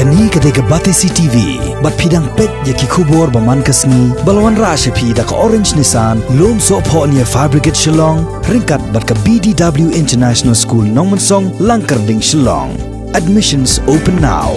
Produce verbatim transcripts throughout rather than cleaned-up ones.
Kane ka dei ka Batesi T V, bad phi dang peit ïa ki khubor ba man ka sngi, ba la wanrah sha phi da ka Orange Nissan, Lumsohphoh near Fire Brigade Shillong, ryngkat bad ka B D W International School Nongmensong, Langkyrding, Shillong. Admissions open now.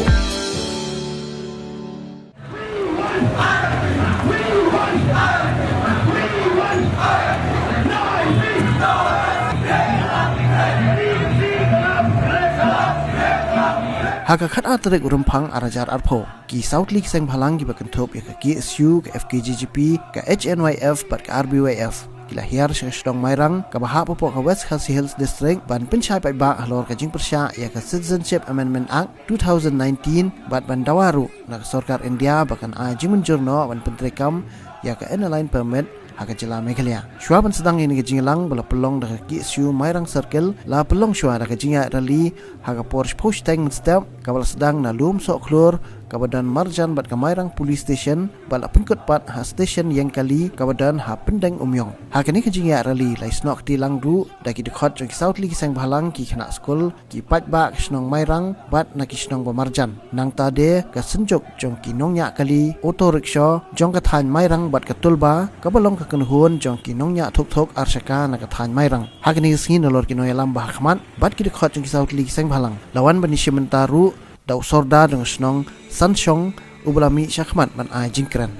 Ha ka khat ar tarik u Rymphang ar hajar arphew, ki saw tylli ki seng bhalang kiba kynthup ïa ka K S U, ka F K J G P, ka H N Y F bad ka R B Y F, ki la hiar sha ka shnong Mairang kaba hap hapoh ka West Khasi Hills District ban pynshai paidbah halor ka jingpyrshah ïa ka Citizenship Amendment Act two thousand nineteen, bad ban dawa ruh na ka sorkar India ba kan ai jingmynjur noh ban pyntreikam ïa ka Inner Line Permit ha ka jylla Meghalaya. Shuwa ban sdang ïa kane ka jingïalang ba la pynlong da ka K S U Mairang Circle, la pynlong shuwa da ka jingïaid rally ha ka por shiphew shiteng mynstep, kaba la sdang na Lumsohkhlur, kaba don marjan bad ka Mairang Police Station, bad la pynkut pat ha Station Ïengkali, kaba don ha Pyndengumiong. Ha kane ka jingïaid rally la ïasnoh kti lang ruh da ki dkhot jong ki saw tylli ki seng bhalang, ki khynnah skul, ki paidbah ka shnong Mairang bad na ki shnong ba marjan. Nangta de ka synjuk jong ki nongñiah kali auto rickshaw jong ka thaiñ Mairang bad ka Tulba, kaba long ka kynhun jong ki nongñiah thuk thuk ar shaka na ka thaiñ Mairang. Ha kane ka sngi nalor ki nongïalam ba ha khmat bad ki dkhot jong ki saw tylli ki seng bhalang, la wan ban ïashim bynta ruh da u sordar jong ka shnong Sanshong, uba la mih sha khmat ban ai jingkren.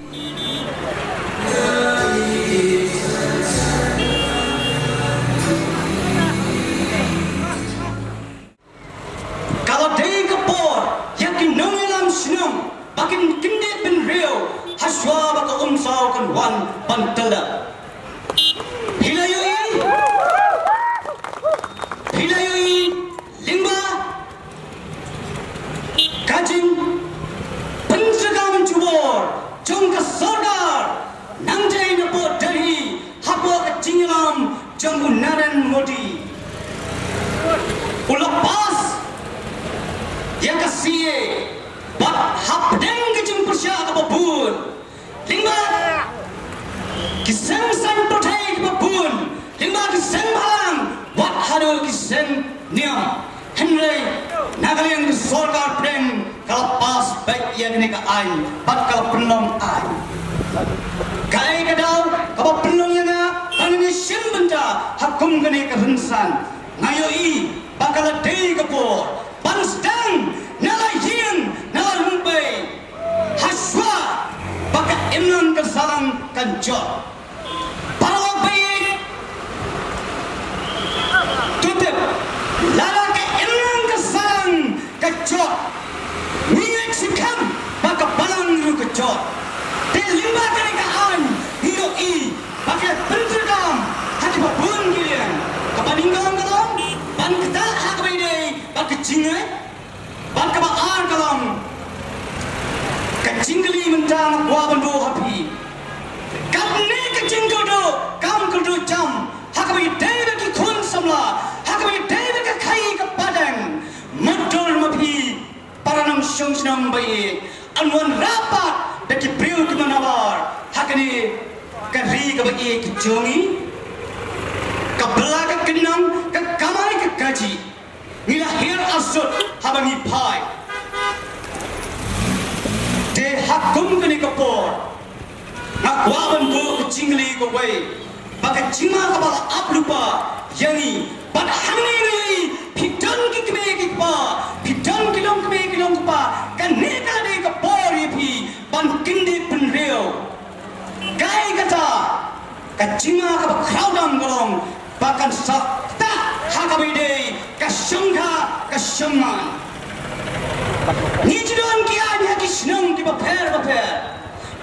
Ka la dei ka por ïa ki nongïalam shnong ba kin kyndit bynriew ha shuwa ba ka umsaw kan wan ban tylli. Phi la ïohi, phi la ïohi lyngba ka jingpyntreikam jubor jong ka sordar nangtei na pdeng Delhi hapoh ka jingïalam jong u Narendra Modi. U la pass ïa ka C A, bad hapdeng ka jingpyrshah kaba bun, lyngba ki seng saiñ pyrthei kiba bun, lyngba ki seng bhalang, wat haduh ki seng niam. Hynrei na ka liang ka sorkar pdeng ka la pass beit ïa kane ka aiñ bad ka la pynlong aiñ. Kaei ka daw kaba pynlong ïa nga ban ïashim bynta ha kum kane ka rynsan? Nga ïohi ba ka la dei ka por ban sdang na la ïing na la lynti ha shuwa ba ka imlang ka sahlang kan jot. Paralok ba ïeit, to tip, lada ka imlang ka sahlang ka jot, ngi ngeit skhem ba ka balang ruh ka jot. Te lyngba kane ka aiñ ngi ïohi ba ka la pyntreikam ha kiba bun ki liang. Kaba nyngkong ka long ban ktah ha kaba ïadei bad ka jingngeit. Bad kaba ar ka long ka jingkylli mynta nga kwah ban buh ha phi. Katne ka jingkyrduh kam kyrduh jam ha kaba ïadei bad ki khun samla, ha kaba ïadei bad ka khaii ka padeng. Mutdur ma phi para nongshong shnong ba ïeit, yn wanrah pat da ki briew kiba nabar ha kane ka ri kaba ïeit ka jong ngi. Ka bylla ka kynnang, ka kamai ka kajih. Ngi la hiar arsut haba ngi phai. Te ha kum kane ka por nga kwah ban buh ka jingkylli kawei, ba ka jingma kaba la ap lypa ïa ngi. Bad hangne ngi, phi don ki kmie ki kpa, phi don ki longkmie ki longkpa, kane ka la dei ka por ïa phi ban kyndit bynriew. Kaei kata ka jingma kaba khraw tam ka long ba kan sa ktah ha kaba ïadei ka shongkha ka shongman. Ngi ju don ki aiñ ha ki shnong kiba pher ba pher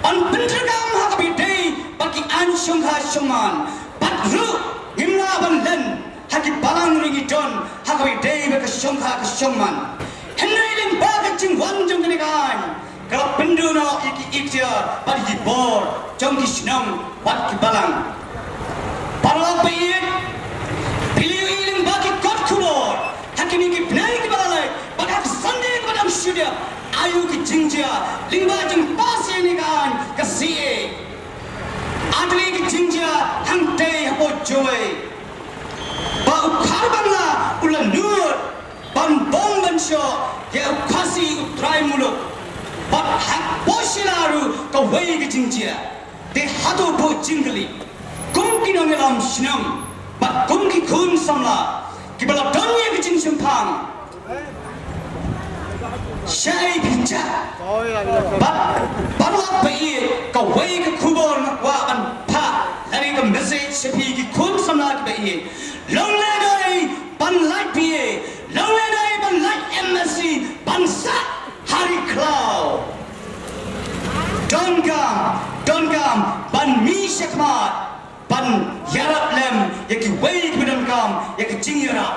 ban pyntreikam ha kaba ïadei bad ki aiñ shongkha shongman. Bad ruh ngim lah ban len ha ki balang ruh ngi don ha kaba ïadei bad ka shongkha ka shongman. Hynrei lyngba ka jingwan jong kane ka aiñ ka la pynduh noh ïa ki ikhtiar bad ïa ki bor jong ki shnong bad ki balang. Paralok ba ïeit, phi la ïohi lyngba ki kot khubor ha kine ki bnai kiba la leit bad ha ka Sunday kaba dang shu dep, aïu ki jingjia lyngba jingpass ïa kane ka aiñ ka C A. Ar tylli ki jingjia hangtei hapoh Jowai, ba u Kharbangla u la nud ban bom ban shoh ïa u Khasi u trai muluk. Bad ha Poshila ruh kawei ka jingjia. Te hato buh jingkylli, kum ki nongïalam shnong bad kum ki khun samla kiba la don ïa ka jingshemphang, shaei pynjah? Bad, bad wat ba ïa kawei ka khubor nga kwah ban phah lane ka message sha phi ki khun samla kiba ïa, long lehnoh ban lait B A, long lehnoh ban lait M S C, ban sah ha ri khlaw. Donkam, donkam ban mih shakhmat ban ïarap lem ïa kiwei kiba donkam ïa ka jingïarap.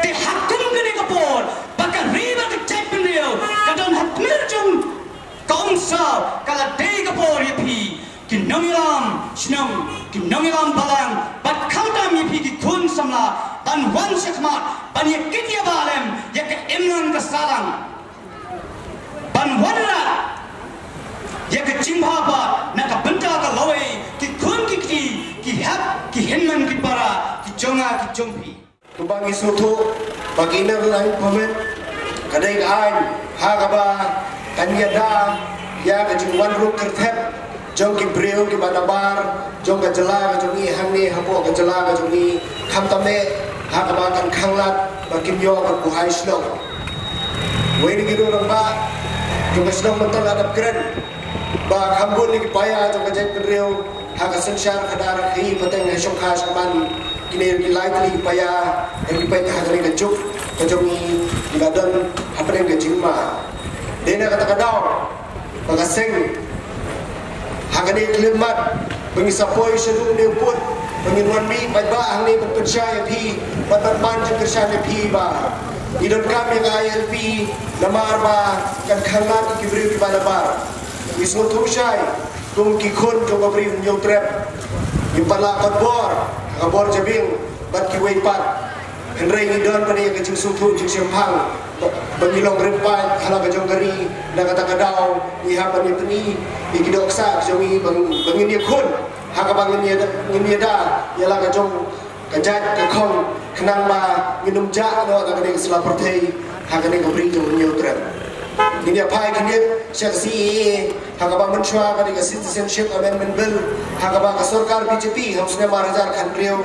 Te ha kum kane ka por ba ka ri bad ka jaitbynriew ka don ha tmier jong ka umsaw, ka la dei ka por ïa phi ki nongïalam shnong, ki nongïalam balang bad khamtam ïa phi ki khun samla ban wan shakhmat ban ïa kit ïa bah lem ïa ka imlang ka sahlang, ban wanrah ïa ka jingbha ba na ka bynta ka lawei ki khun ki kti, ki hep ki hynmen ki para, ki jong nga ki jong phi. Kumba ngi sngewthuh ba ka Inner Line Permit ka dei ka aiñ ha kaba kan ïada ïa ka jingwan rung kyrthep jong ki briew kiba nabar jong ka jylla ka jong ngi hangne hapoh ka jylla ka jong ngi, khamtam eh ha kaba kan khanglad ba kim ïoh ban buhai shnong. Wei na ki rangbah jong ka shnong mynta la dep kren ba kham bun ïa ki paia jong ka jaitbynriew ha ka synshar khadar, ha i pateng, ha shongkha shongman, kine ki lai tylli ki paia ki peit ha kane ka juk ka jong ngi, ki la don hapdeng ka jingma. Dei na kata ka daw ba ka seng ha kane ka khyllipmat ba ngi sa poi sha dum ne u pud ba ngin wan mih paidbah hangne ban pynshai ïa phi, ban ban ban jingkyrshan ïa phi ba ngi donkam ïa ka I L P namar ba kan khanglad ïa ki briew kiba nabar. Ngi sngewthuh shai kum ki khun jong ka Ri Hynñiewtrep, ngim pat lah ban bor ha ka bor jabieng bad kiwei pat. Hynrei ngi don pat ïa ka jingsngewthuh jingshemphang ba, ba ngi long rit paid ha la ka jong ka ri. Na kata ka daw ngi hap ban ïa pyni ïa ki dohkha jong ngi ba, ba ngin ïakhun ha kaba ngin ïada, ngin ïada ïa la ka jong ka jait ka khong khnang ba ngin ym jah noh na kane ka sla pyrthei ha kane ka Ri Hynñiewtrep. Ngin ïa phai khyndiat sha ka C A A ha kaba mynshuwa ka dei ka Citizenship Amendment Bill ha kaba ka sorkar B J P ha u snem ar hajar khathynriew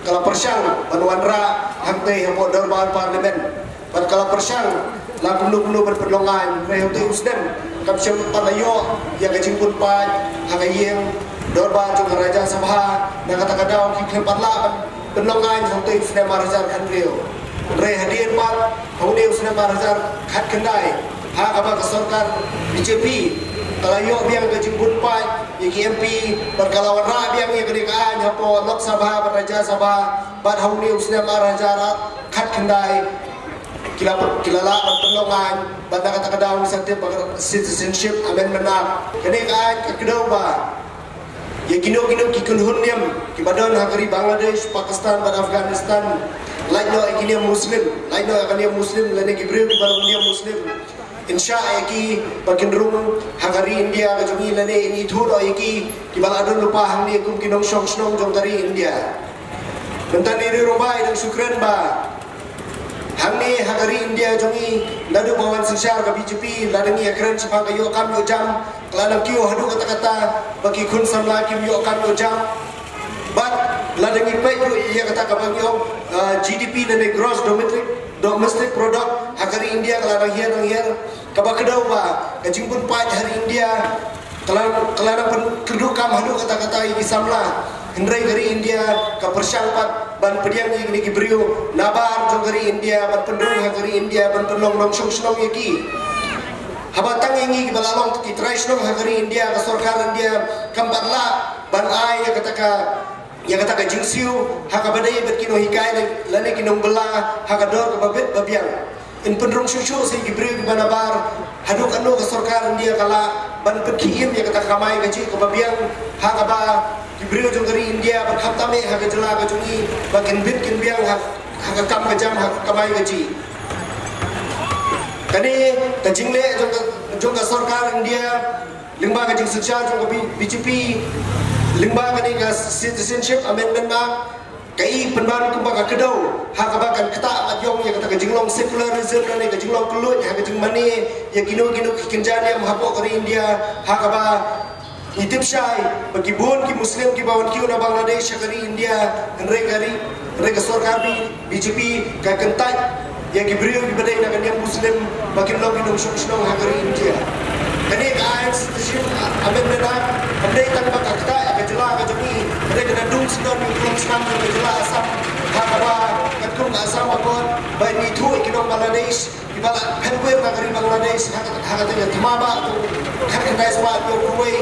ka la pyrshang ban wanrah hangtei hapoh dorbar Parliament. Bad ka la pyrshang la kumno kumno ban pynlong aiñ, hynrei hangtei u snem kam shym pat la ïoh ïa ka jingbun paid ha ka ïing dorbar jong ka Rajya Sabha. Na kata ka daw ki khlem pat lah ban pynlong aiñ hangtei u snem ar hajar khathynriew. Hynrei hadien pat ha une u snem ar hajar khatkhyndai ha kaba ka sorkar B J P ka la ïoh biang ka jingbun paid ïa ki M P bad ka la wanrah biang ïa kane ka aiñ hapoh Lok Sabha bad Rajya Sabha. Bad ha une u snem ar hajar khatkhyndai ki la, ki la lah ban pynlong aiñ bad na kata ka daw ngi sa tip ba ka Citizenship Amendment Act. Kane ka aiñ ka kdew ba ïa kino kino ki kynhun niam kiba don ha ka ri Bangladesh, Pakistan bad Afghanistan, lait noh ïa ki niam Muslim, lait noh ïa ka niam Muslim lane ki briew kiba long niam Muslim, yn shah ïa ki ba kin rung ha ka ri India ka jong ngi lane yn ithuh noh ïa ki kiba la don lypa hangne kum ki nongshong shnong jong ka ri India. Mynta ne ri Rombai dang shu kren ba hangne ha ka ri India jong ngi naduh ba wan synshar ka B J P, la dang ïa kren shaphang ka ïoh kam ïoh jam, ka la dang kiew haduh katta katta ba ki khun samla kim ïoh kam ïoh jam. Bad la dang ïa peit ruh ïa kata kaba ngi ong, ah, G D P lane gross domestic, domestic product ha ka ri India ka la dang hiar dang hiar. Kaba kdew ba ka jingbun paid ha ri India ka la, ka la dang pynkyrduh kam haduh katta katta ïa ki samla. Hynrei ka ri India ka pyrshang pat ban pdiang ïa kine ki briew nabar jong ka ri India ban pynrung ha ka ri India ban pynlong nongshong shnong ïa ki. Haba tang ïa ngi kiba la long ki trai shnong ha ka ri India, ka sorkar India kam pat lah ban ai ïa kata ka, ïa kata ka jingsiew ha kaba dei bad ki nonghikai lane ki nongbylla ha ka dor kaba bit ba biang. Yn pynrung shuh shuh sa ïa ki briew kiba nabar. Haduh katno ka sorkar India ka lah ban pynkhie im ïa kata ka kamai kajih kaba biang ha kaba ki briew jong ka ri India bad khamtam eh ha ka jylla ka jong ngi ba kin bit kin biang ha, ha ka kam ka jam, ha ka kamai kajih. Kane ka jingleh jong ka, jong ka sorkar India lyngba ka jingsynshar jong ka B-, B J P lyngba kane ka Citizenship Amendment Act Ka i pynban kumba ka kdew ha kaba kan ktah bad ïong ïa kata ka jinglong secularism lane ka jinglong kylluid ha ka jingmane ïa kino kino ki kynja niam hapoh ka ri India, ha kaba ngi tip shai ba ki bun ki Muslim kiba wan kiew na Bangladesh ha ka ri India, hynrei ka ri, hynrei ka sorkar B-, B J P ka kyntait ïa ki briew kiba dei na ka niam Muslim ba kim long ki nongshong shnong ha ka ri India. Kane ka aiñ Citizenship Amendment Act kam dei tang ba ka ktah ïa ka jylla ka jong ngi, hynrei ka da dung sngewdon ïa ka long sngewdon ïa ka jylla Assam, ha kaba katkum ka Assam Accord ba ngi ithuh ïa ki nong Bangladesh kiba la phet wir na ka ri Bangladesh ha ka, ha kata ka thma ba khatkhyndai spah hynñiew phew wei,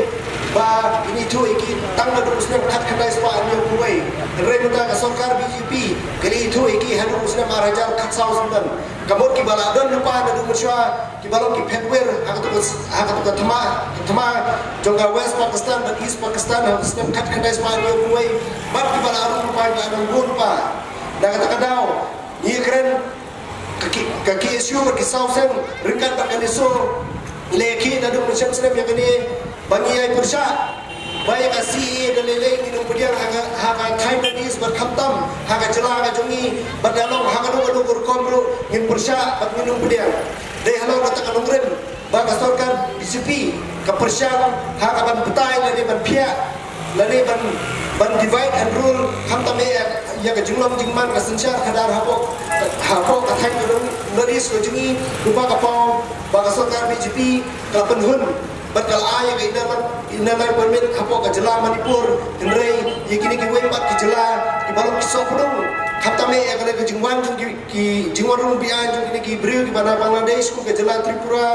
ba ngi ithuh ïa ki tang naduh u snem khatkhyndai spah hynñiew phew wei. Hynrei mynta ka sorkar B J P ka la ithuh ïa ki haduh u snem ar hajar khatsaw syndon. Ka mut kiba la don lypa naduh mynshuwa kiba long ki phet wir ha kata ka, ha kata ka thma, thma jong ka West Pakistan bad East Pakistan ha u snem khatkhyndai spah hynñiew phew wei, bad kiba la rung lypa kiba la rung bun lypa. Na kata ka daw ngi kren ka ki, ka K S U bad ki saw seng ryngkat bad ka NESO, ngi la ïakhih naduh mynshem snem ïa kane ba ngi ïai pyrshah ba ïa ka C A A da lei lei ngin ym pdiang ha ka, ha ka thaiñ North East bad khamtam ha ka jylla ka jong ngi, bad da long ha kano kano ka rukom ruh ngin pyrshah bad ngin ym pdiang. Dei halor kata ka nongrim ba ka sorkar B J P ka pyrshang ha ka ban batai lane ban phiah lane ban, ban divide and rule, khamtam eh ïa ka jinglong jingman ka synshar khadar hapoh, hapoh ka thaiñ ka North East ka jong ngi. Kumba ka paw ba ka sorkar B J P ka la pynhun bad ka la ai ïa ka inner line, inner line permit hapoh ka jylla Manipur, hynrei ïa kine kiwei pat ki jylla kiba long ki sohpdung, khamtam eh ïa kane ka jingwan jong ki, ki jingwan rung biang jong kine ki briew kiba na Bangladesh kum ka jylla Tripura,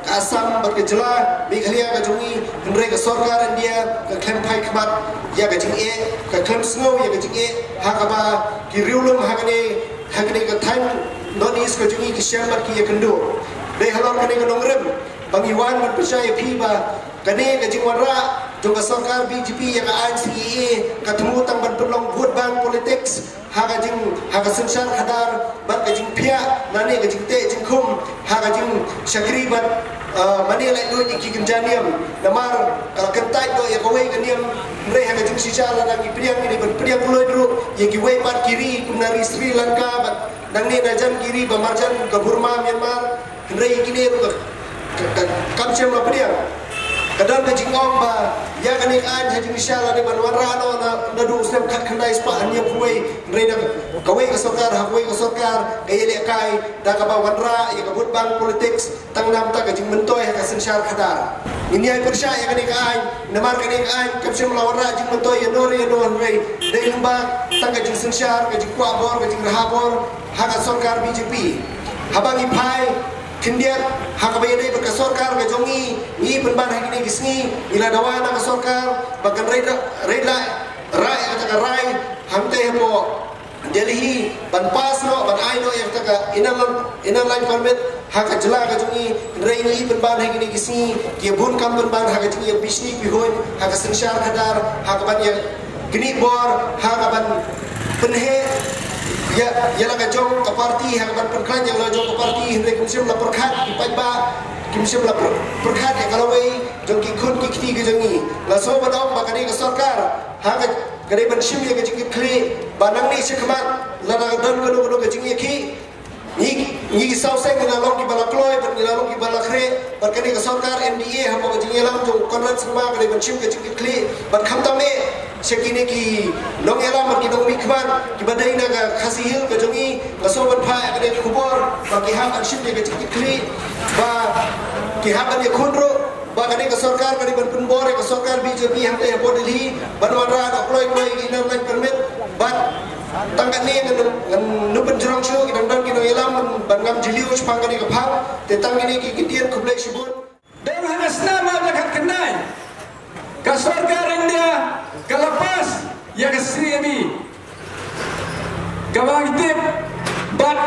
ka Assam bad ka jylla Meghalaya ka jong ngi, hynrei ka sorkar India ka khlem phai khmat ïa ka jingeh, ka khlem sngew ïa ka jingeh ha kaba ki riewlum ha kane, ha kane ka thaiñ North East ka jong ngi ki shem bad ki ïakynduh. Dei halor kane ka nongrim ba ngi wan ban pyrshah ïa phi ba kane ka jingwanrah jong ka sorkar B J P ïa ka aiñ C A A ka thmu tang ban pynlong vote bank politics ha ka jing, ha ka synshar khadar bad ka jingphiah lane ka jingteh jingkhum ha ka jingshakri bad, ah, mane laitluid ïa ki kynja niam. Namar ka la kyntait noh ïa kawei ka niam, hynrei ha ka jingshisha lada ngi pdiang ngi dei ban pdiang kloi ruh ïa kiwei pat ki ri kum na ri Sri Lanka bad nangne na jan ki ri ba marjan ka Burma, Myanmar. Hynrei kine ruh ka, ka, ka, kam shym la pdiang. Ka don ka jingong ba ïa kane ka aiñ ha jingshisha la dei ban wanrah noh na, naduh u snem khatkhyndai spah hynñiew phew wei. Hynrei na kawei ka sorkar ha kawei ka sorkar ka ïalehkai da kaba wanrah ïa ka vote bank politics tang namar ka jingmyntoi ha ka synshar khadar. Ngin ïai pyrshah ïa kane ka aiñ namar kane ka aiñ kam shym la wanrah jingmyntoi ïano re ïano, hynrei dei lyngba tang ka jingsynshar, ka jingkwah bor, ka jingrhah bor ha ka sorkar B J P. Haba ngi phai khyndiat ha kaba ïadei bad ka sorkar ka jong ngi, ngi pynban ha kine ki sngi ngi la dawa na ka sorkar ba kan rai, rai la, rai kata ka rai hangtei hapoh Delhi ban pass noh, ban ai noh ïa kata ka inner, inner line permit ha ka jylla ka jong ngi. Hynrei ngi pynban ha kine ki sngi ki bun kam pynban ha ka jingïabishni bihuid ha ka synshar khadar ha ka ban ïa knieh bor ha ka ban pynheh ïa, ïa la ka jong ka party, ha ka ban pynkhraw ïa la jong ka party, hynrei kim shym la pyrkhat ki paidbah, kim shym la pyr-, pyrkhat ïa ka lawei jong ki khun ki kti ki jong ngi. La sngewbha ba ka dei ka sorkar ha ka, ka dei ban shim ïa ka jingkitkhlieh ba nangne shakhmat lada don kano kano ka jingïakhih, ngi, ngi ki saw seng ngi la long kiba la kloi bad ngi la long kiba la khreh, bad kane ka sorkar N D A hapoh ka jingïalam jong u Conrad Sangma ka dei ban shim ka jingkitkhlieh bad khamtam eh sha kine ki nongïalam bad ki nongmihkhmat kiba dei na ka Khasi Hills ka jong ngi. Nga sngewbha ban phah ïa kane ka khubor ba ki hap ban shim ïa ka jingkitkhlieh, ba ki hap ban ïakhun ruh ba kane ka sorkar ka dei ban pynbor ïa ka sorkar B J P hangtei hapoh Delhi ban wanrah noh kloi kloi ïa ki inner line permit. Bad tang katne ngan, ngan nym pynjrong shuh, ki dang don ki nongïalam ban ngam jylliew shaphang kane ka phang. Te tang kine ki ktien, khublei shibun. Dang ha ka snem ar hajar khatkhyndai ka sorkar India ka la pass ïa ka C A B. Kaba ngi tip bad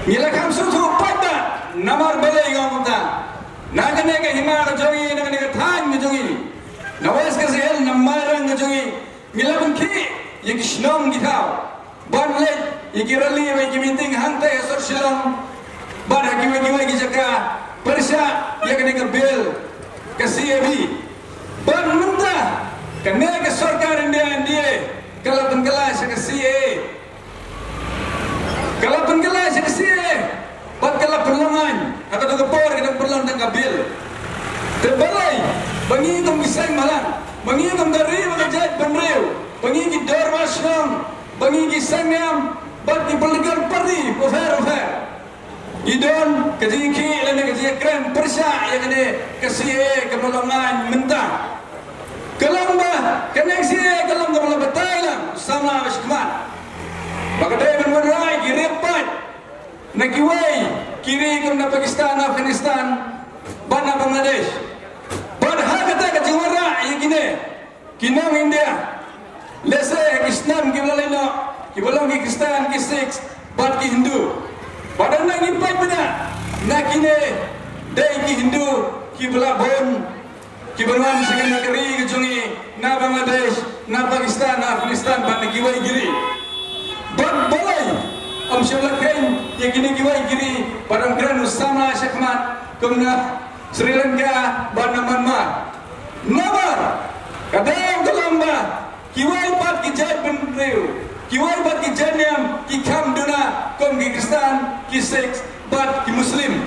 ngi la kham sngewthuh paidbah namar balei nga ong kumta. Na kane ka hima ka jong ngi, na kane ka thaiñ ka jong ngi, na West Khasi Hills, na Mairang ka jong ngi, ngi la pynkhih ïa ki shnong ki thaw ban leit ïa ki rally bad ïa ki meeting hangtei ha sor Shillong bad ha kiwei kiwei ki jaka pyrshah ïa kane ka bill ka C A B. Bad mynta kane ka sorkar India N D A Ka la pynkylla sha ka C A A. Ka la pynkylla sha ka C A A. Bad ka la pynlong aiñ ha kato ka por ka dang pynlong tang ka bill. Te balei ba ngi kum ki seng bhalang, ba ngi kum ka ri bad ka jaitbynriew, ba ngi ki dorbar shnong, ba ngi ki seng niam bad ki political party bapher bapher, ngi don ka jingïakhih lane ka jingïakren pyrshah ïa kane ka C A A kaba long aiñ mynta. Ka long ba kane ka C A A ka long kaba la batai lang samla ba shakhmat. Ba ka dei ban wanrah ïa ki riewpaid na kiwei ki ri kum na Pakistan, Afghanistan bad na Bangladesh. Bad ha kata ka jingwanrah ïa kine ki nong India, lehse ha ki shnong kiba la leit noh, kiba long ki Khristan, ki Sikh bad ki Hindu. Bad haba ngi peit mynta, na kine dei ki Hindu kiba la bun, kiba wan sha kane ka ri ka jong ngi na Bangladesh, na Pakistan, na Afghanistan bad na kiwei ki ri. Bad balei ym shym la kheiñ ïa kine kiwei ki ri bad ym kren u samla shakhmat kum na Sri Lanka bad na Myanmar? Namar ka dei ka long ba kiwei pat ki jaitbynriew, kiwei pat ki jaitniam ki kham duna kum ki Khristan, ki Sikh bad ki Muslim.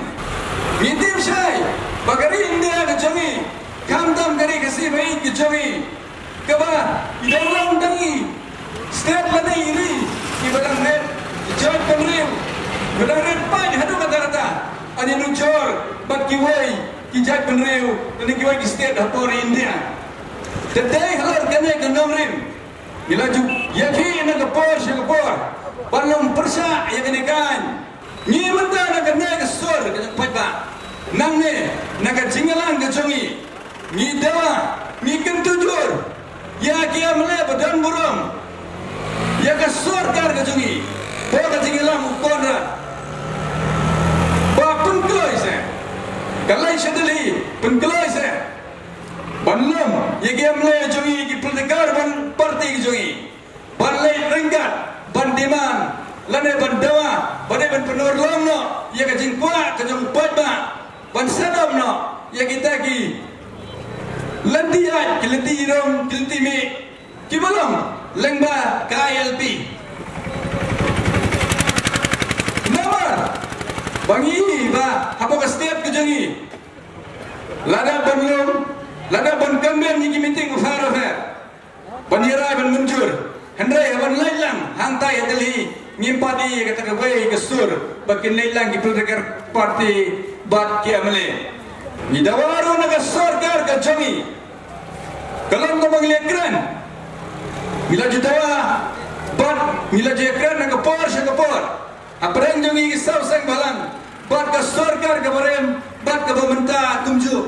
Ngi tip shai ba ka ri India ka jong ngi, khamtam ka ri Khasi ba ïeit ka jong ngi, kaba i dang long tang i state lane i ri iba dang rit jaitbynriew, iba dang rit paid haduh katta katta, ha nujor bad kiwei ki jaitbynriew lane kiwei ki state ha por India. Te dei halor kane ka nongrim ngi la ju ïakhih na ka por sha ka por ban long pyrshah ïa kane ka aiñ. Ngi mynta na kane ka sur ka jong paidbah, nangne na ka jingïalang ka jong ngi, ngi dawa, ngi kyntu jur ïa ki M L A ba don burom, ïa ka sorkar ka jong ngi, ba ka jingïalang u Conrad ba pynkloi se, ka leit sha Delhi pynkloi se ban lum ïa ki M L A jong ngi, ki political ban party ka jong ngi, ban leit ryngkat ban demand lane ban dawa ba dei ban pynurlong noh ïa ka jingkwah ka jong u paidbah, ban sngewdom noh ïa kita ki lynti ïaid, ki lynti rong, ki lynti mih kiba long lyngba ka I L P. Namar ba ngi ba hapoh ka state ka jong ngi, lada ban lum, lada ban convene ïa ki meeting bapher bapher, ban ïarai ban mynjur. Hynrei haba leit lang hangtai ha Delhi, ngim pat ïohi ïa kata kawei ka sur ba kin leit lang ki political party bad ki M L A. Ngi dawa ruh na ka sorkar ka jong ngi, ka long kaba ngi la kren, ngi la ju dawa bad ngi la ju kren na ka por sha ka por. Hapdeng jong ngi ki saw seng bhalang bad ka sorkar kaba rim bad kaba mynta kumjuh,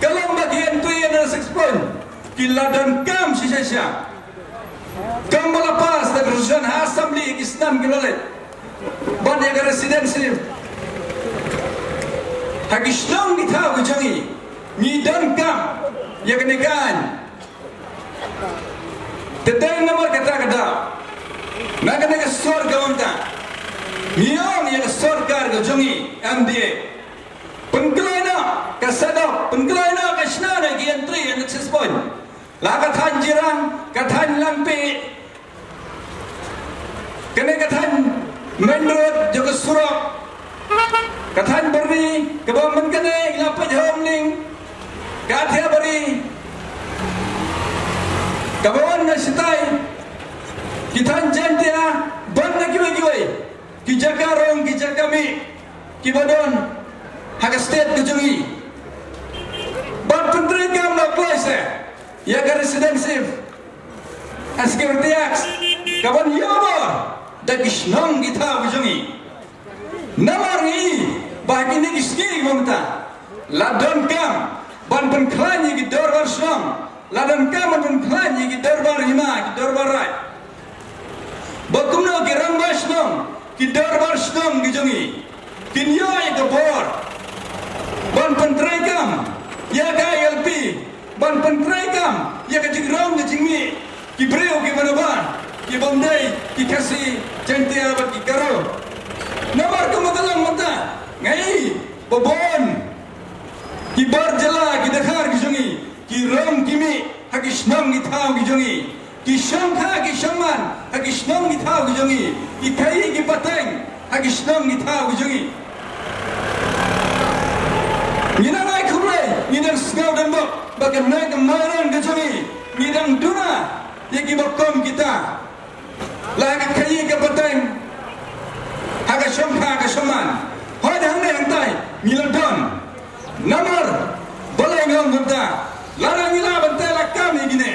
ka long ba ki entry and exit point ki la donkam shisha shisha. Kumba la pass da ka resolution ha assembly ki snem ki la leit, bad ïa ka residency ha ki shnong ki thaw ki jong ngi, ngi donkam ïa kane ka aiñ. Te dei namar kata ka daw, na kane ka sorkar mynta, ngi ong ïa ka sorkar ka jong ngi M D A, pynkloi noh ka sadok, pynkloi noh ka shna na ki entry and exit point. La ka thaiñ Jirang, ka thaiñ Langpih, kane ka thaiñ main road jong ka surok, ka thaiñ Byrni kaba mynta kane ngi la peit ha Umling, ka Kathiawari kaba wan na shatai, ki thaiñ Jaintia bad na kiwei kiwei ki jaka rong, ki jaka mih kiba don ha ka state ka jong ngi. Bad pyntreikam noh kloi se ïa ka Residency and Security Act kaban ïoh bor da ki shnong ki thaw ki jong ngi. Namar ngi i ba ha kine ki sngi kiba mynta la donkam ban pynkhlaiñ ïa ki dorbar shnong, la donkam ban pynkhlaiñ ïa ki dorbar hima, ki dorbar raid. Ba kumno ki rangbah shnong, ki dorbar shnong ki jong ngi kin ïoh ïa ka bor ban pyntreikam ïa ka I L P, ban pyntreikam ïa ka jingrong ka jingmih ki briew kiba na bha, ki bym dei ki Khasi, Jaintia bad ki Garo. Namar kumba ka long mynta, nga i ba bun ki bar jylla, ki dkhar ki jong ngi ki rong ki mih ha ki shnong ki thaw ki jong ngi. Ki shongkha ki shongman ha ki shnong ki thaw ki jong ngi. Ki khaii ki pateng ha ki shnong ki thaw ki jong ngi. Ngi dang ai khublei, ngi dang sngew donbok ba kane ka madan ka jong ngi, ngi dang duna ïa kiba kum kita. La ka khaii ka pateng ha ka shongkha ka shongman. Hooid, hangne hangtai ngi la don. Namar balei nga ong kumta? Lada ngi lah ban tei lakam ïa kine,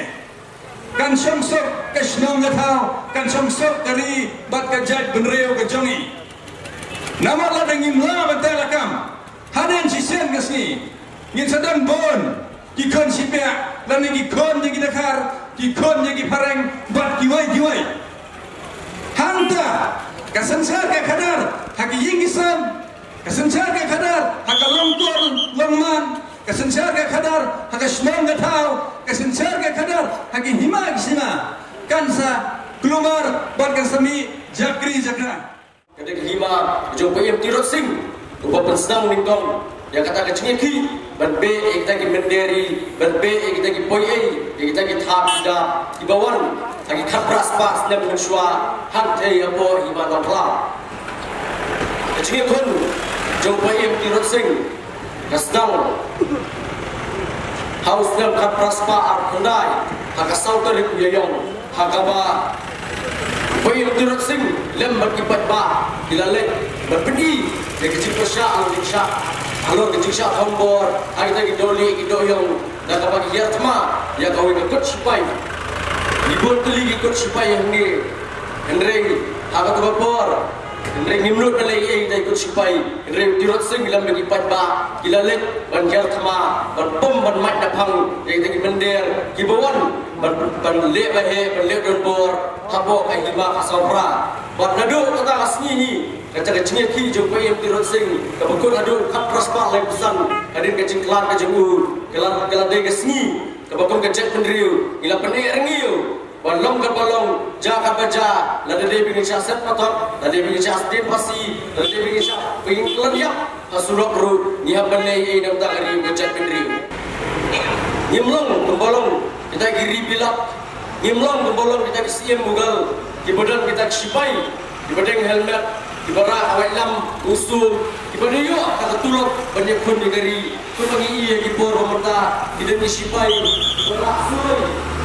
kan shong suk ka shnong ka thaw, kan shong suk ka ri bad ka jaitbynriew ka jong ngi. Namar lada ngim lah ban tei lakam, hadien shisien ka sngi ngin sa don bun ki khun shipiah lane ki khun ïa ki dkhar, ki khun ïa ki phareng bad kiwei kiwei. Hangta ka synshar ka khadar ha ki ïing ki sem, ka synshar ka khadar ha ka long kur long man, ka synshar ka khadar ha ka shnong ka thaw, ka synshar ka khadar ha ki hima ki sima, kan sa kulmar bad kan sa mih jakri jakra. Ka dei ka hima jong u Paiem Tirot Sing uba pynsngew nyngkong ïa kata ka jingïakhih ban beh ïa kita ki mynder, ban beh ïa kita ki poiei, ïa kita ki thap ki dap kiba wan ha ki khatphra spah snem mynshuwa hangtei hapoh Hima Nongkhlaw. Ka jingïakhun jong u Paiem Tirot Sing ka sdang ha u snem khatphra spah arphew khyndai ha ka saw tarik u Ïaïong, ha kaba u Paiem Tirot Sing lem bad ki paidbah ki la leit ban pyni ïa ka jingpyrshah halor ka jingshah, halor ka jingshah thombor ha kita ki dohlieh ki dohïong, da kaba ki hiar thma ïa kawei ka kot shipai. Ngi bun tylli ki kot shipai hangne, hynrei ha kato ka por, hynrei ngim nud ban leh ei ei da ki kot shipai. Hynrei u Tirot Sing lem bad ki paidbah ki la leit ban hiar thma, ban pom, ban mait na phang ïa kita ki mynder kiba wan ban, ban leh baheh, ban leh donbor hapoh ka Hima Khasawphra. Bad naduh kata ka sngi hi, kata ka jingïakhih jong u Paiem Tirot Sing kaba kut haduh khatphra spah laiphew san hadien ka jingkhlad ka jong u, ka la, ka la dei ka sngi kaba kum ka jaitbynriew ngi la pyneh rngiew. Ba long kaba long, jia kaba jia, lada dei ba ngin shah set pathok, lada dei ba ngin shah sdien phasi, lada dei ba ngin shah, ba ngin khlad ïap ha surok ruh, ngi hap ban leh ei ei na bynta ka ri bad ka jaitbynriew. Ngim long kumba long kita ki ri bilap, ngim long kumba long kita ki siem Mughal, kiba don kita ki shipai kiba deng helmet, kiba rah ka waitlam, u sum, kiba dei ïoh kata ka tulop ban ïakhun ïa ka ri. Kumba ngi i ïa ki por ba mynta, ki don ki shipai kiba rah sum,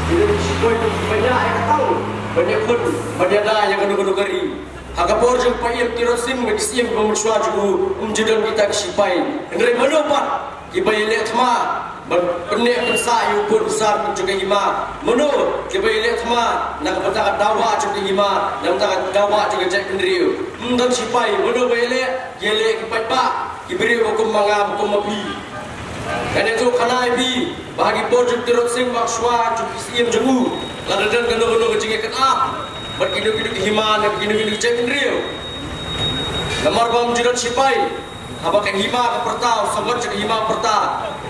ki don ki shipai kiba ñiah ïa ka tang ban ïakhun, ban ïada ïa kano kano ka ri. Ha ka por jong u Paiem Tirot Sing bad ki siem kiba mynshuwa jong u, ym ju don kita ki shipai. Hynrei mano pat kiba ïaleh thma ban pynneh pynsah ïa u pud u sam jong ka hima? Mano kiba ïaleh thma na ka bynta ka dawa jong ka hima, na ka bynta ka dawa jong ka jaitbynriew? Ym don shipai. Mano ba ïaleh? Ïaleh ki paidbah, ki briew ba kum ma nga, ba kum ma phi. Ngan ïathuh khana ïa phi ba ha ki por jong u Tirot Sing bad shuwa jong ki siem jong u, lada don kano kano ka jingïakynad bad kino kino ki hima ne kino kino ki jaitbynriew, namar ba ym ju don shipai, haba ka hima ka pyrta, u sangot jong ka hima ka pyrta,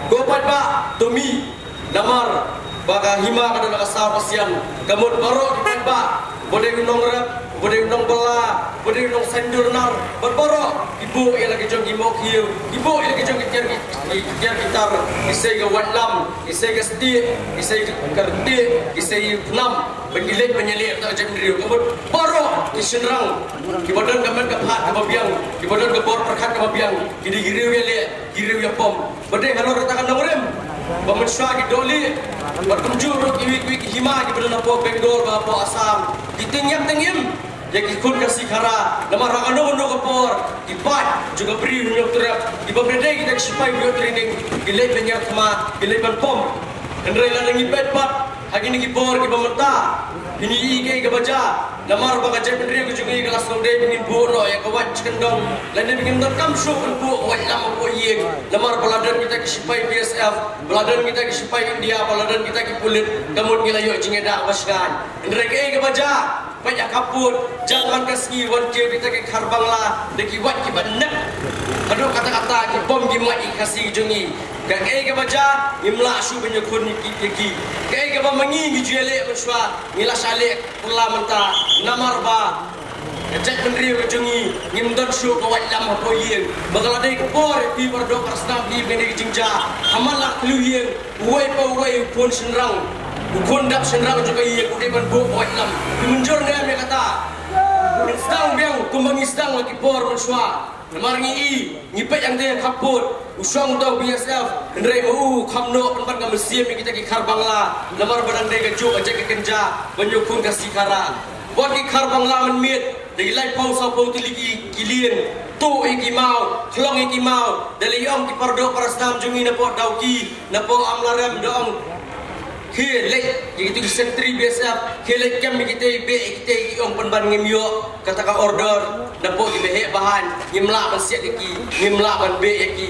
ko paidbah, to mih. Namar ba ka hima ka don ha ka saw ka sian, ka mut baroh ki paidbah, uba dei u nongrep, uba dei u nongbylla, uba dei u nongsaiñdur nar, bad baroh ki buh ïa la ki jong ki mohkhiew, ki buh ïa la ki jong ki tiar ki, ki tiar ki tar, ki sei ka waitlam, ki sei ka stieh, ki sei ka rtieh, ki sei u pnam, bad ki leit ban ïaleh bad ka jaitbynriew. Ka mut baroh ki shynrang kiba don ka met ka phad kaba biang, kiba don ka bor pyrkhat kaba biang, ki dei ki riew ïaleh, ki riew ïapom. Ba dei halor kata ka nongrim ba mynshuwa ki dohlieh bad kumjuh ruh kiwei kiwei ki hima kiba don hapoh Bengal bad hapoh Assam, ki tyngiap tyngim ïa ki khun Khasi Khara. Namar ha kano kano ka por ki paid jong ka Bri Hynñiewtrep, kiba ym dei kita ki shipai ba ïoh training, ki leit ban hiar thma, ki leit ban pom. Hynrei lada ngi peit pat ha kine ki por kiba mynta, ngi ïohi kaei kaba jia. Namar ba ka jaitbynriew ka jong ngi ka la sngewdei ba ngin buh noh ïa ka wait shikyndoh, lane ba ngim donkam shuh ban buh ka waitlam hapoh ïing. Namar ba la don kita ki shipai B S F, ba la don kita ki shipai India, ba la don kita ki pulit, ka mut ngi la ïoh jingïada ba shngaiñ. Hynrei kaei kaba jia? Peit ha ka pud, jan man ka sngi wan kiew kita ki khar Bangla da ki wait kiba nep, haduh katta katta ki bom ki mait ïa ki Khasi ki jong ngi. Kaei kaba jia? Ngim lah shuh ban ïakhun ïa ki, ïa ki. Kaei kaba ma ngi ngi ju ïaleh mynshuwa, ngi la shah leh pyrla mynta. Namar ba ka jaitbynriew ka jong ngi, ngim don shuh ka waitlam hapoh ïing. Ba ka la dei ka por ïa phi baroh, ka sdang phi ba kane ka jingjia. Ha man la ka khlem ïing, uwei pa uwei u khun shynrang, U khun dap shynrang jong ka ïing u dei ban buh ka waitlam. Phi mynjur ne em ïa kata? Ngin sdang biang kumba ngi sdang la ki por mynshuwa. Namar ngi i, ngi peit hangtei ha khappud, u shong uta u B S F, hynrei ma u u kham noh pynban ka mynsiem ïa kita ki Khar Bangla. Namar ba dang dei kajuh ka jait ka kynja ban ïoh khun Khasi Khara. Wat ki Khar Bangla mynmiet, da ki laiphew sawphew tylli ki, ki lieng, tuh ïa ki maw, khlong ïa ki maw, da la ïa ong ki paradoh parasnam jong ngi napoh Dawki, napoh Amlarem, da ong, khie leit ïa kitu ki sentri B S F, khie leit kem ïa kitei, beh ïa kitei, ki ong pynban ngim ïoh kata ka order napoh ki baheh bahaiñ, ngim lah ban siat ïa ki, ngim lah ban beh ïa ki.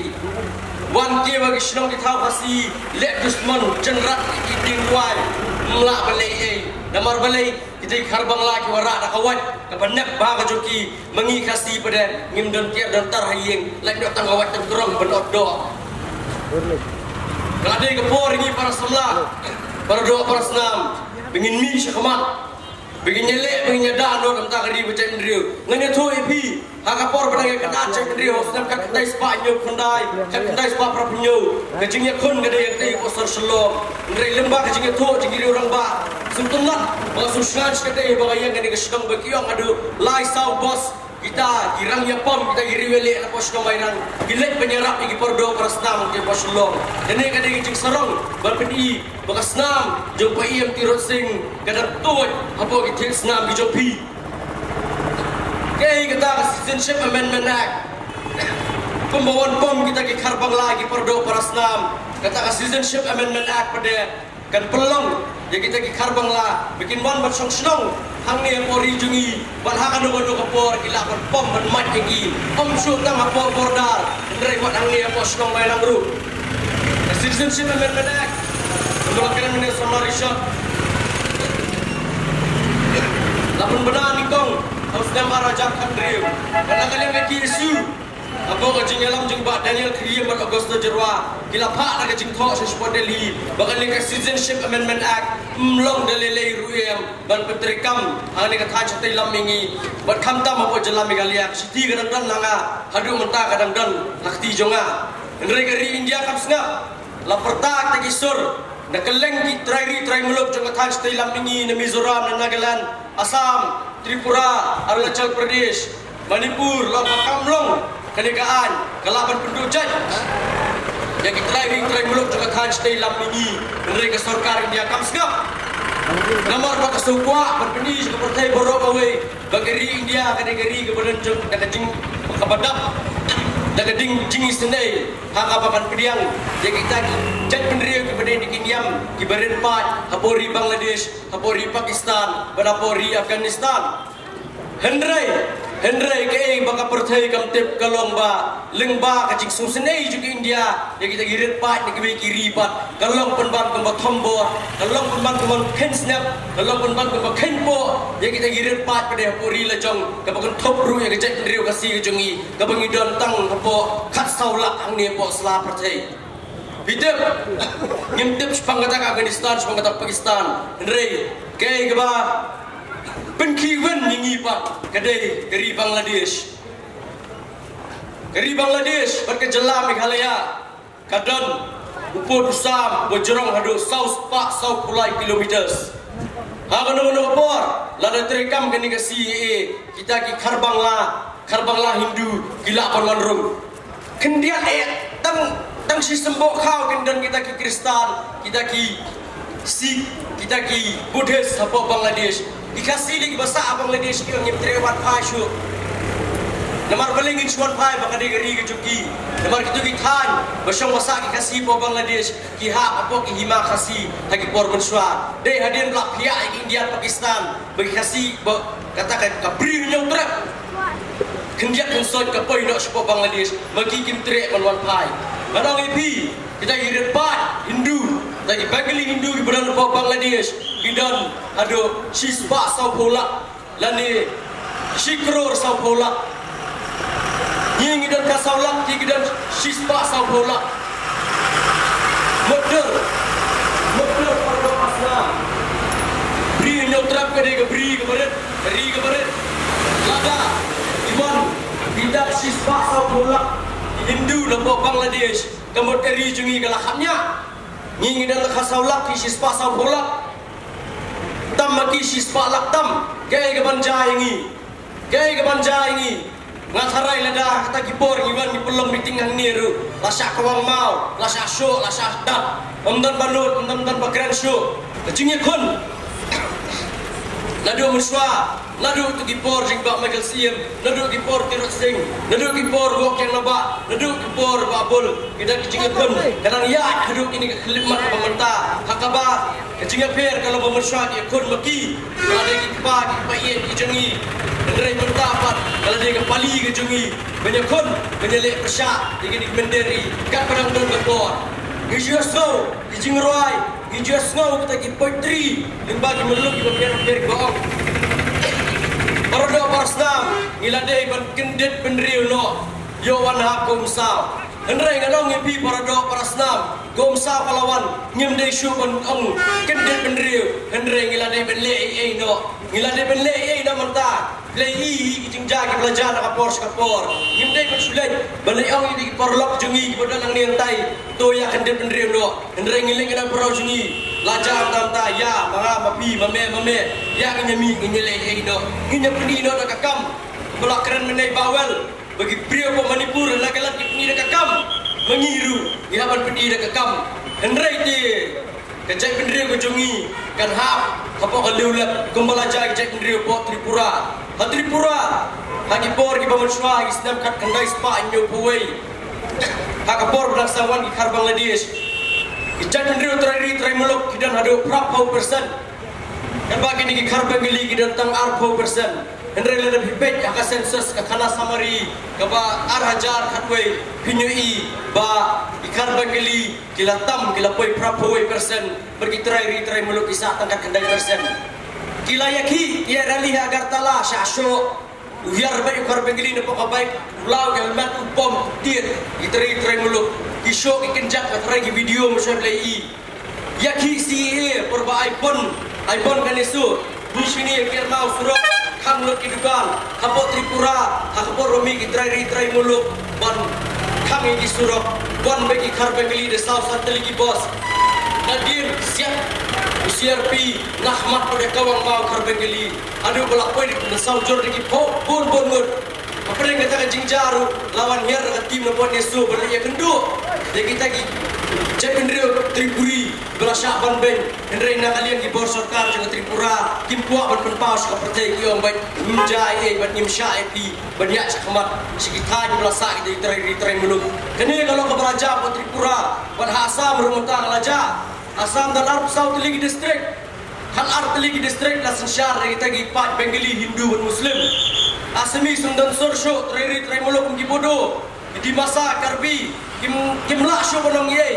Wan kiew ha ki shnong ki thaw Khasi, leh dusmon, jynrat ïa ki dieng kwai, ngim lah ban leh ei ei. Namar balei? Kita ki Khar Bangla ki wanrah da ka wait, kaba nep bha ka jong ki. Ma ngi Khasi pat de ngim don tiar don tar ha ïing, lait noh tang ka wait tang krong ban ot doh. Ka la dei ka por ngi para samla, para doh para snam, ba ngin mih sha khmat, ba ngin ïaleh, ba ngin ïada noh na ka bynta ka ri bad jaitbynriew. Ngan ïathuh ïa phi, ha ka por ba dang ïa ka dak jaitbynriew, ha u snem khatkhyndai spah hynñiew khyndai, khatkhyndai spah phra phew hynñiew, ka jingïakhun ka dei hangtei hapoh sor Shillong. Hynrei lyngba ka jingïathuh jong ki riew rangbah, sngewtynnat ba ka sngewsngaiñ shikatdei ba ka ïeng kane ka shnong ba ki ong haduh lai saw bos kita ki rang ïapom, kita ki riew ïaleh napoh shnong Mairang, ki leit ban ïarap ïa ki paradoh parasnam hapoh Shillong. Kane ka dei ka jingsarong ban pyni ba ka snam jong u Paiem Tirot Sing ka dang tuid hapoh ki thied snam ki jong phi. Kaei kata ka Citizenship Amendment Act? Kumba wan pom kita ki Khar Bangla ki paradoh parasnam, kata ka Citizenship Amendment Act pat de kan pynlong ïa kita ki Khar Bangla ba kin wan ban shong shnong hangne hapoh ri jong ngi, bad ha kano kano ka por ki lah ban pom ban mait ïa ki, ym shuh tang hapoh border, hynrei wat hangne hapoh shnong Mairang ruh. Ka Citizenship Amendment Act, kumba la kren mynne u samla Rishot, la pynbna nyngkong ha u snem ar hajar khathynriew. Bad na ka liang ka K S U, hapoh ka jingïalam jong Bah Daniel Kyriem bad Augusto Jyrwa, ki la phah da ka jingthoh sha shapoh Delhi ba kane ka Citizenship Amendment Act ym long da lei lei ruh em ban pyntreikam ha kane ka thaiñ shatei lam mihngi, bad khamtam hapoh jylla Meghalaya. Ka shithi ka dang don ha nga, haduh mynta ka dang don ha kti jong nga. Hynrei ka ri India kam sngap, la pyrta kita ki sur na kylleng ki trai ri trai muluk jong ka thaiñ shatei lam mihngi, na Mizoram, na Nagaland, Assam, Tripura, Arunachal Pradesh, Manipur, long ba kam long kane ka aiñ, ka lah ban pynduh jait ïa ki trai ri trai muluk jong ka thaiñ shatei lam mihngi. Hynrei ka sorkar India kam sngap. Namar ba ka sngewkwah ban pyni sha ka pyrthei baroh kawei ba ka ri India ka dei ka ri kaba don jong, da ka jing, kaba dap da ka ding jingisynei, ha kaba kan pdiang ïa kita ki jaitbynriew kiba dei na ki niam kiba rit paid hapoh ri Bangladesh, hapoh ri Pakistan bad hapoh ri Afghanistan. Hynrei, hynrei kaei ba ka pyrthei kam tip ka long ba lyngba ka jingsngewsynei jong ka India ïa kita ki rit paid na kiwei ki ri pat, ka long pynban kumba thombor, ka long pynban kumba kheiñ sngap, ka long pynban kumba kheiñpoh ïa kita ki rit paid pat de hapoh ri lajong, kaba kynthup ruh ïa ka jaitbynriew Khasi ka jong ngi, kaba ngi don tang hapoh khatsaw lak hangne hapoh sla pyrthei. Phi tip, ngim tip shaphang kata ka Afghanistan, shaphang kata ka Pakistan. Hynrei kaei kaba pynkhih win ïa ngi pat ka dei ka ri Bangladesh. Ka ri Bangladesh bad ka jylla Meghalaya ka don u pud u sam ba jrong haduh saw spah saw phew lai kilometers. Ha kano kano ka por, lada treikam kane ka C A A, kita ki Khar Bangla, Khar Bangla Hindu ki lah ban wan rung. Khyndiat eh, tang, tang shi symboh khaw kin don kita ki Khristan, kita ki Sikh, kita ki Buddhist hapoh Bangladesh. Ki Khasi lei kiba sah ha Bangladesh ki ong ngim treh wan phai shuh. Namar balei ngin shu wan phai, ba ka dei ka ri ka jong ki. Namar kito ki thaiñ ba shong ba sah ki Khasi hapoh Bangladesh, ki hap hapoh ki hima Khasi ha ki por mynshuwa. Dei hadien ba la phiah ïa ki India Pakistan ba ki Khasi, ba kata ka, ka Bri Hynñiewtrep, khyndiat khynsoit ka poi noh shapoh Bangladesh, ma ki kim treh ban wan phai. Ngan ong ïa phi, kita ki rit paid Hindu, kita ki Bengali Hindu kiba don hapoh Bangladesh ki don haduh shispah sawphew lak lane shi klur sawphew lak. Ngi ngi don khatsaw lak, ki ki don shispah sawphew lak. Mutdur, mutdur, paralok asla. Bri Hynñiewtrep ka dei ka bri kaba rit, ka ri kaba rit. Lada ki wan, ki don shispah sawphew lak ki Hindu napoh Bangladesh, ka mut ka ri jong ngi ka la khapngiah. Ngi ngi don khatsaw lak, ki shispah sawphew lak. Tam ma ki shi spah lak tam. Kaei ka ban jia ïa ngi? Kaei ka ban jia ïa ngi? Nga tharai lada kata ki por ngi wan ngi pynlong meeting hangne ruh, la shah kawang maw, la shah shoh, la shah dat. Ym don ba nud, ym don, don ba kren shuh. Ka jingïakhun. Naduh mynshuwa, naduh tu ki por jingbah Michael Siem, naduh ki por Tirot Sing, naduh ki por Wok Kiang Nabah, naduh ki por Bah Bul, ki da ki jingïakhun. Ka dang ïaid haduh kine ki khyllipmat ba mynta. Ha kaba ka jingïapher ka long ba mynshuwa ki ïakhun ma ki, ka la dei ki kpa, ki kpa ïeit ki jong ngi. Hynrei mynta pat ka la dei ka pali ka jong ngi ban ïakhun, ban ïaleh pyrshah ïa kine ki mynder ri. Katba dang don ka por, ngi ju ïohsngew ki jingrwai, ngi ju ïohsngew kita ki poetry lyngba ki myllung kiba pher pher kiba ong, para doh para snam, ngi la dei ban kyndit bynriew noh, ïoh wan hap ka umsaw. Hynrei ngan ong ïa phi para doh para snam, ka umsaw ka la wan, ngim dei shuh ban ong kyndit bynriew. Hynrei ngi la dei ban leh ei ei noh, ngi la dei ban leh ei ei noh mynta. Leh ei ei ki jingjia kiba la jia na ka por sha ka por. Ngim dei ban shu leit ban leit ong ïa ki paralok jong ngi kiba don hangne hangtai, to ïa kyndit bynriew noh. Hynrei ngi leit ngi don paralok jong ngi, la jia mynta mynta, ïa ma nga ma phi ma me ma me, ïa ngin ïa mih ngin ïa leh ei ei noh, ngin ïa pyni noh da ka kam. Ba la kren mynne Bah Well, ba ki briew ba Manipur, Nagaland ki pyni da ka kam, ma ngi ruh ngi hap ban pyni da ka kam. Hynrei te ka jaitbynriew ka jong ngi kan hap hapoh ka liewlep kumba la jia ki jaitbynriew hapoh Tripura. Ha Tripura, ha ki por kiba mynshuwa, ha ki snem khatkhyndai spah hynñiewphew wei, ha ka por ba dang sah wan ki khar Bangladesh, ki jaitbynriew trai ri trai muluk ki don haduh phraphew percent. Katba kine ki khar Bengali ki don tang arphew percent. Hynrei lada phi peit ha ka census, ka khana summary kaba ar hajar khatwei, phin ïohi ba ki khar Bengali ki la tam, ki la poi phraphew wei percent, bad ki trai ri trai muluk ki sah tang khatkhyndai percent. Ki la ïakhih, ki ïa rally ha Agartala, shah shoh. U hiar bad u khar Bengali napoh ka bike, u law ka helmet, u pom, u tied, ki trai ri trai muluk ki shoh, ki kynjat, nga tharai ki video mynshuwa phi la ïohi. Ïakhih C A A por ba ai bond, ai bond ka NESO. Bun shini ïa ki arngut surok, khang lut ki dukan. Hapoh Tripura, ha ka por ba mih ki trai ri trai muluk ban khang ïa ki surok, wan bad ki khar Bengali da saw san tylli ki bus. Nadien siat u C R P na khmat ka dei ka wang ba u khar Bengali. Haduh ba la poi da saw jor da ki phew bun bun ngut. Hapdeng kata ka jingjia ruh, la wan hiar ka team na pdeng NESO ban leit ïakynduh ïa kita ki jaitbynriew Tripuri ba la shah ban beiñ. Hynrei na ka liang ki bor sorkar jong ka Tripura kim kwah ban pynpaw sha ka pyrthei, ki ong ba ngim jia ei ei, ba ngim shah ei ei, ban ïaid shakhmat sha ki thaiñ ba la sah kita ki trai ri trai muluk. Kane ka long kaba la jia ha Tripura, bad ha Assam ruh mynta ka la jia. Assam don arphew saw tylli ki district. Khat ar tylli ki district la synshar da kita ki paid Bengali, Hindu bad Muslim. Assamese ym don sur shuh, trai ri trai muluk kum ki Bodo, ki Dimasa, Karbi, kim, kim lah shuh ban ong ei ei.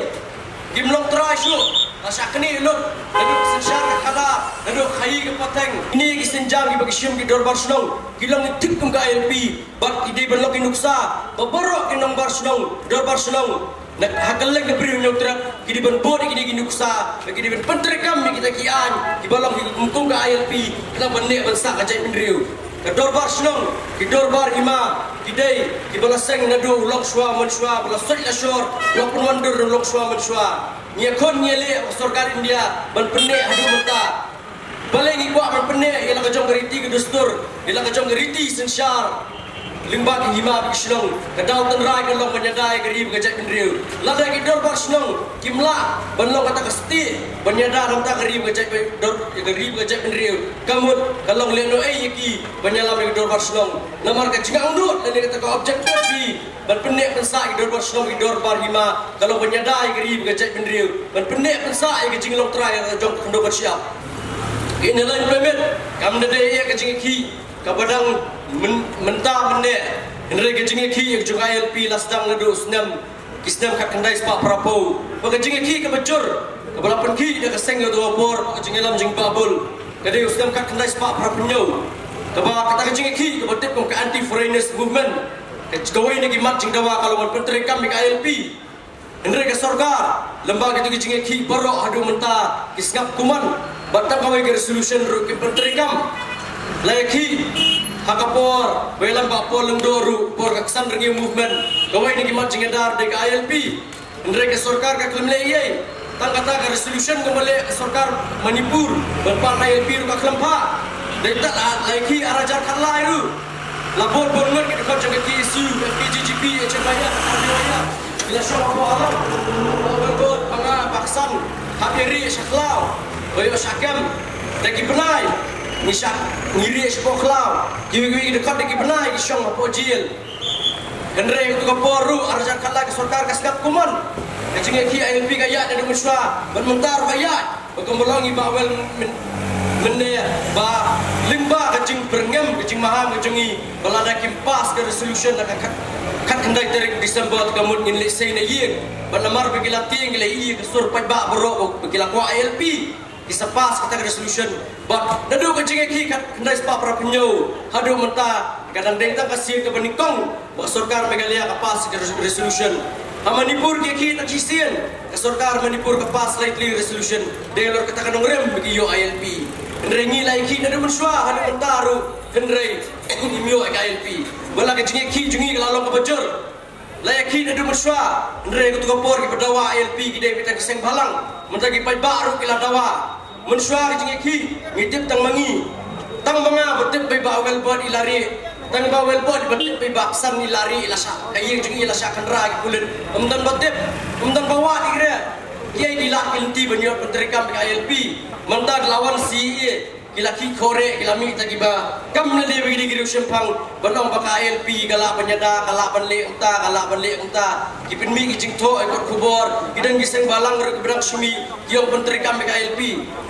Kim long trai shuh. La shah knieh lut, naduh ka synshar ka khadar, naduh ka khaïi ka pateng. Kine ki sienjam kiba ki shim ki dorbar shnong ki long thik kum ka I L P. Bad ki dei ban long ki nuksa ba baroh ki nongbar shnong, dorbar shnong, na ha kylleng ka Bri u Hynñiewtrep, ki dei ban bud ïa kine ki nuksa, bad ki dei ban pyntreikam ïa kita ki aiñ kiba long kum, kum ka I L P, khnang ban neh ban sah ka jaitbynriew. Ka dorbar shnong, ki dorbar hima, ki dei kiba la seng naduh u longshuwa manshuwa, ba la soit la shor, la pynwandur u longshuwa manshuwa. Ngi ïakhun ngi ïaleh ha ka sorkar India ban pynneh haduh mynta. Balei ngi kwah ban pynneh ïa la ka jong ka riti ka dustur, ïa la ka jong ka riti synshar lyngba ki hima bad ki shnong? Ka daw tynrai ka long ban ïada ïa ka ri bad ka jaitbynriew. Lada ki dorbar shnong kim lah ban long kata ka stieh ban ïada na ka bynta ka ri bad ka jait, dor, ïa ka ri bad ka jaitbynriew, ka mut ka long lehnohei ïa ki ban ïalam ïa ka dorbar shnong. Namar ka jingangnud lane kata ka objective ban pynneh pynsah ïa ki dorbar shnong, ki dorbar hima, ka long ban ïada ïa ka ri bad ka jaitbynriew, ban pynneh pynsah ïa ka jinglong trai ïa la ka jong ka khyndew ka shyiap. Ka Inner Line Permit kam da dei ïa ka jingïakhih kaba dang myn-, mynta mynne. Hynrei ka jingïakhih ïa ka jong I L P la sdang naduh u snem, ki snem khatkhyndai spah phraphew. Bad ka jingïakhih kaba jur, kaba la pynkhih da ka seng ïa uta u por, bad ka jingïalam jingbahbul, ka dei u snem khatkhyndai spah phraphew hynñiew. Kaba kata ka jingïakhih kaba tip kum ka Anti Foreigners Movement, ka, kawei na ki mat jingdawa ka long ban pyntreikam ïa ka I L P. Hynrei ka sorkar, lyngba kito ki jingïakhih baroh haduh mynta ki sngap kumne, bad tang kawei ka resolution ruh kim pyntreikam. La ïakhih ha ka por ba ïalam Bah Paul Lyngdoh ruh, por ka Ksan Rngiew Movement, kawei na ki mat jingïada dei ka I L P. Hynrei ka sorkar ka khlem leh ei ei. Tang kata ka resolution kaba leh ka sorkar Manipur ban pan I L P ruh ka khlem phah. Dei ta la, la ïa ki ar hajar khatlai ruh la bud bun ngut ki dkhot jong ka K S U, F K J G P, H F I R, R D Y R. Ki la shong hapoh alam. Ba bud ba nga ba ksan hap ïa rieh sha khlaw, ba ïoh sha kem. Da ki bnai ngi shah ngi rieh shapoh khlaw. Kiwei kiwei ki dkhot da ki bnai ki shong hapoh jel. Hynrei katu ka por ruh ar hajar khatlai ka sorkar ka sngap kumno. Ka jingïakhih I L P ka ïaid naduh mynshuwa bad mynta ruh ka ïaid. Ba kumba long i Bah Well myn-, mynne ba lyngba ka jingpyrngem ka jingmaham ka jong i ba lada kim pass ka resolution ha ka khat, khatkhyndai tarik December, ka mut ngin lehse na ïing. Bad namar ba ki la tieng, ki la ïohi ka sur paidbah baroh ba ki la kwah I L P, ki sa pass kata ka resolution. Bad naduh ka jingïakhih khatkhyndai spah phraphew haduh mynta ka dang dei tang ka sien kaba nyngkong ba ka sorkar Meghalaya ka pass ka res-, resolution. Ha Manipur ki ïakhih tang shisien, ka sorkar Manipur ka pass lai tylli resolution. Dei halor kata ka nongrim ba ki ïoh I L P. Hynrei ngi la ïakhih naduh mynshuwa haduh mynta ruh, hynrei ngim ïoh ka I L P. Wat la ka jingïakhih jong ngi ka la long kaba jur. La ïakhih naduh mynshuwa, hynrei katu ka por kiba dawa I L P ki dei beit tang ki seng bhalang. Mynta ki paidbah ruh ki la dawa. Mynshuwa ka jingïakhih ngi tip tang ma ngi. Tang ma nga ba tip ba i Bah Well Bud i la rieh. Tang i Bah Well Bud ba tip ba i Bah Ksan i la rieh, i la shah, ka ïing jong i la shah khynra ki pulit. Ym don ba tip, ym don ba wad i re. Kiei ki lad ki lynti ban ïoh pyntreikam ïa ka I L P. Mynta da la wan C A A, ki la khih khoreh, ki la mih tang kiba kam lade ba ki dei ki riewshemphang. Ban ong ba ka I L P ka lah ban ïada, ka lah ban leh kumta, ka lah ban leh kumta. Ki pynmih ki jingthoh ïa kot khubor, ki don ki seng bhalang ruh kiba dang shu mih, ki ong pyntreikam ïa ka I L P.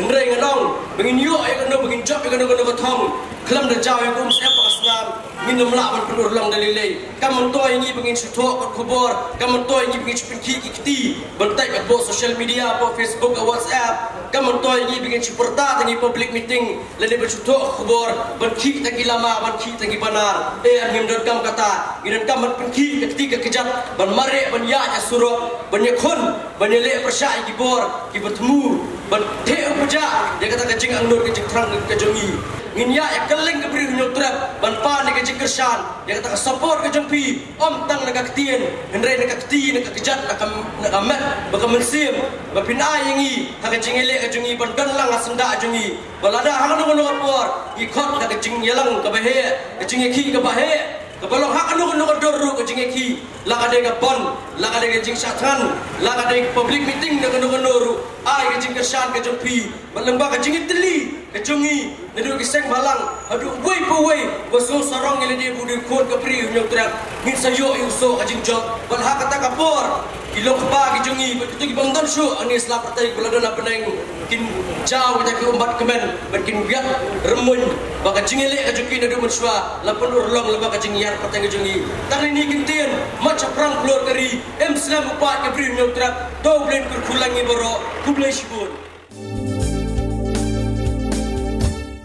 Hynrei ngan ong ba ngin ïoh ïa kano, ba ngin jop ïa kano kano ka thong khlem da jaw ïa ka umsyep bad ka snam, ngin ym lah ban pynurlong da lei lei. Kam myntoi ïa ngi ba ngin shu thoh kot khubor, kam myntoi ïa ngi ba ngin shu pynkhih ki kti ban tei hapoh social media, hapoh Facebook, ha WhatsApp. Kam myntoi ïa ngi ba ngin shu pyrta tang ha ki public meeting, lane ban shu thoh khubor ban khih tang ki lama, ban khih tang ki banar. Eh, ngim donkam kata. Ngi donkam ban pynkhih ka kti ka kjat, ban mareh, ban ïaid ha surok, ban ïakhun, ban ïaleh pyrshah ïa ki bor kiba thmu, ban theh u pjah ïa kata ka jingangnud ka jingthrang ka jong ngi. Ngin ïaid ïa kylleng ka Bri u Hynñiewtrep ban pan ïa ka jingkyrshan, ïa kata ka support ka jong phi, ym tang na ka ktien, hynrei na ka kti, na ka kjat, na ka, na ka met bad ka mynsiem, ba phin ai ïa ngi ha ka jingïaleh ka jong ngi ban don lang ha syndah jong ngi. Ba lada ha kano kano ka por ngi khot da ka jingïalang kaba heh, ka jingïakhih kaba heh, kaba long ha kano kano ka dur ruh ka jingïakhih, la ka dei ka bond, la ka dei ka jingshah thngan, la ka dei ka public meeting na kano kano ruh, ai ka jingkyrshan ka jong phi. Bad lyngba ka jingïatylli ka jong ngi naduh ki seng bhalang haduh uwei pa uwei uba sngewsarong ïa lade ba u dei u khun ka Bri u Hynñiewtrep, ngin sa ïoh ïa u soh ka jingjop. Bad ha kata ka por ki long kpa ki jong ngi bad kito ki bym don shuh hangne sla pyrthei ba la don ha bneng, kin jaw kita ki ummat kmen bad kin biang rymmuiñ ba ka jingïaleh ka jong ki naduh mynshuwa la pynurlong lyngba ka jingïar pateng ka jong ngi. Tang kine ki ktien, mat shaphrang klur ka ri, im slem u paid ka Bri u Hynñiewtrep. To U Blei un kyrkhu lang ïa ngi baroh. Khublei shibun.